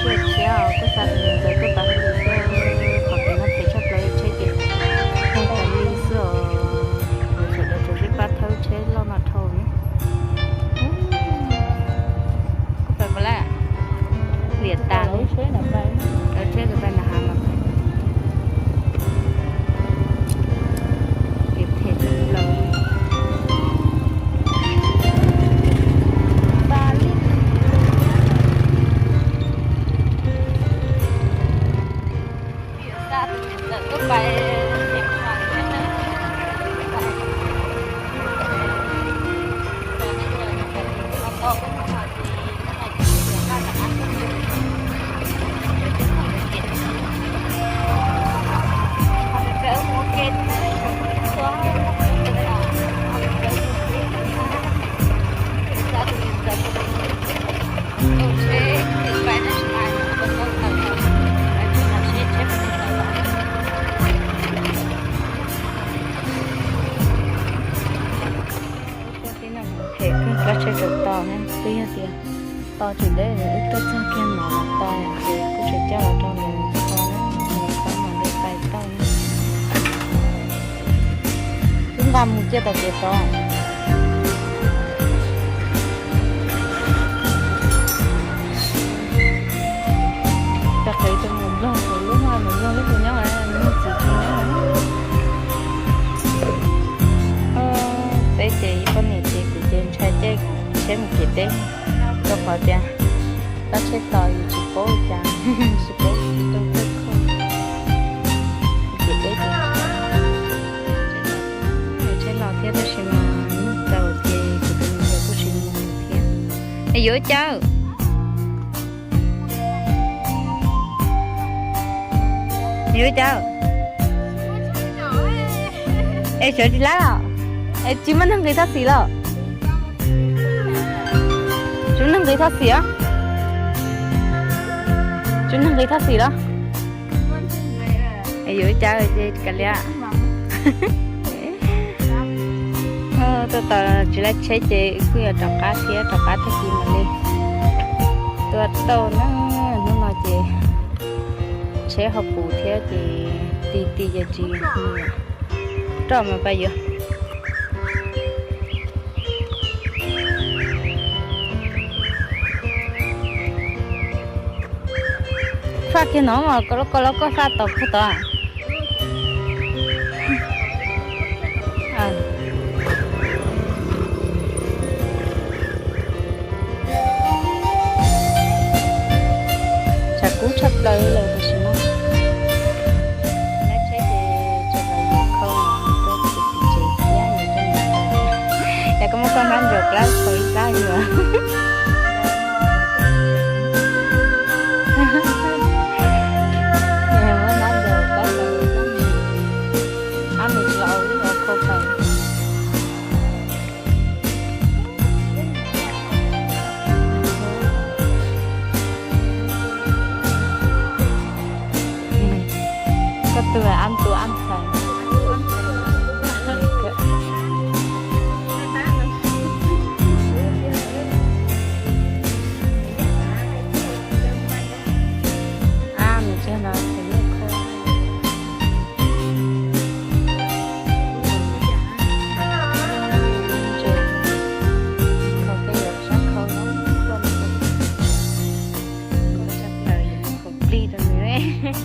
Kuj tsheb os, kuj xa tus niam ntxawm tuaj pab hauj lwm xwb, qhov pem no phem tshaj plaws, tsheb ces tag tas li xwb os. Sawv daws tsuas sib pab thawb tsheb loj no dhau na. Kuj pais puas lawm? Liam tas li. Tsheb ntawd pais nram hav mas. Phem tshaj plaws. Phem kawg, lub tsheb tsaus tos na, twb yog tias tos tsis deb wb tuaj txog kiag no los tos, ces kuj tsis coj los rau lawv kho na, lawv kho mas lawv pais tau na. Wb nqa mus ciaj tom kev tod. Cov qev tus mus Nplog, tus lub no mus Nplog lub tus nyob, nws txiv tsis nyob. Peb ces ib poj niam ces kuv ces ntshai caij tsheb mus kev teb, rau qhov tias toj tsheb tos yus tsis paub cas, tsis paub tsis tau txawj kho. Kev teb ces tsheb los thiab tab sis mas nyuj txaus ces kuv tus niam ntxawm kuj tsis mus thiab. Es yuav ua cas? Yuav ua cas? Es sawv tsis lab los? Es tsis muaj neeg nqis thaj xim los? Tsis muaj neeg nqis thaj xim os? Tsis muaj neeg nqis thaj xim los? Es yuav ua cas ces kav liam. Tuaj tos tsis laib tsheb ces kuj yuav rov qab thiab, rov qab tag kis mam li tuaj tau na. Hnub no ces tsheb ho puv thiab ces ti ti ces tsis mus. Roj mas pab yuav. Faj kiag no mas koj los koj faj tau puag tod. Tshav kub tshaj plaws lawm tam sim no. Lab tsheb ces tseem los yuav khau rau kuv tus txiv tsev thiab, yog koj muab koj hnab ntsaum plab khau ib plab yuav. Muab hnab ntsaum plab khau ib plab, ab nws tsis los ua lub ua khau khau. Koj tus ab tus ab ntxhais. Ab, nws tsis no ces nws khau. Plig rau nws.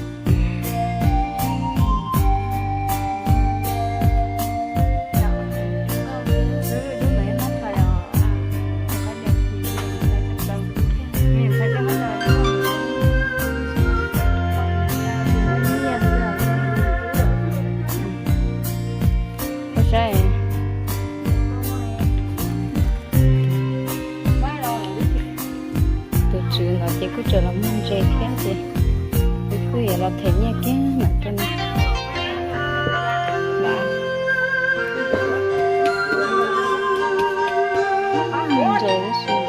Tus tswv ntawd ces kuj tseem los muag ntses thiab ces kuj yuav los them nyiaj kiag ntawm rau no. Muag ntses tab sis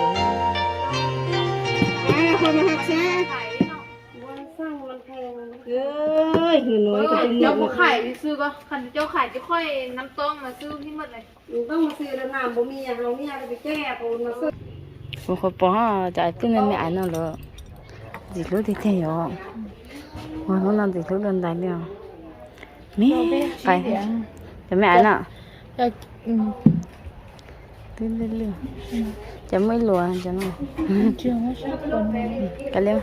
Cov kuv khaim li xwb ko, cov khaim tsis khoij nam too mas xwb. Kuv qhuav pom cov twb me me aiv no lawm. Ntxim hlub tiag tiag yom. Ua hnub no ntxim hlub dua ntais li os. Me pais, cov me aiv no. Twb lwj lwj. Cov muaj ib luas cov no. Cov li,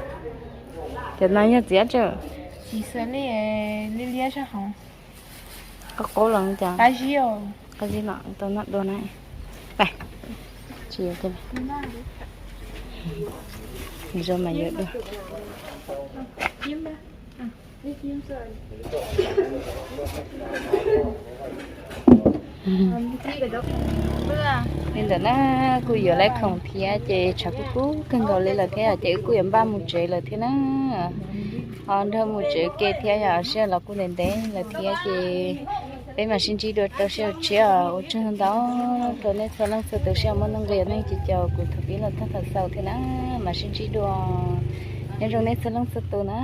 cov no yog txiv dab tsi? Qaub qaub los cas? Qab zib no tau noj dua na. Pais, tsis yuav kiag. Zoo mas yuav dua. Li ntawd na, kuj yuav lawv khoom thiab ces tshav kuj kub kawg nkaus li lawm thiab ces wb kuj yuav npaj mus tsev lawm thiab na. Ho nrog mus tsev ke thiab yog sij hawm los kuj ntev ntev lawm thiab ces peb mam sib ntsib dua rau sij hawm tshiab os. Ua tsaug ntau rau nej txhua leej txhua tus sij hawm muaj nuj nqis, nej ces caum kuv thaum pib los txog thaum xaus thiab na. Mam sib ntsib dua, nyob zoo nej txhua leej txhua tus na.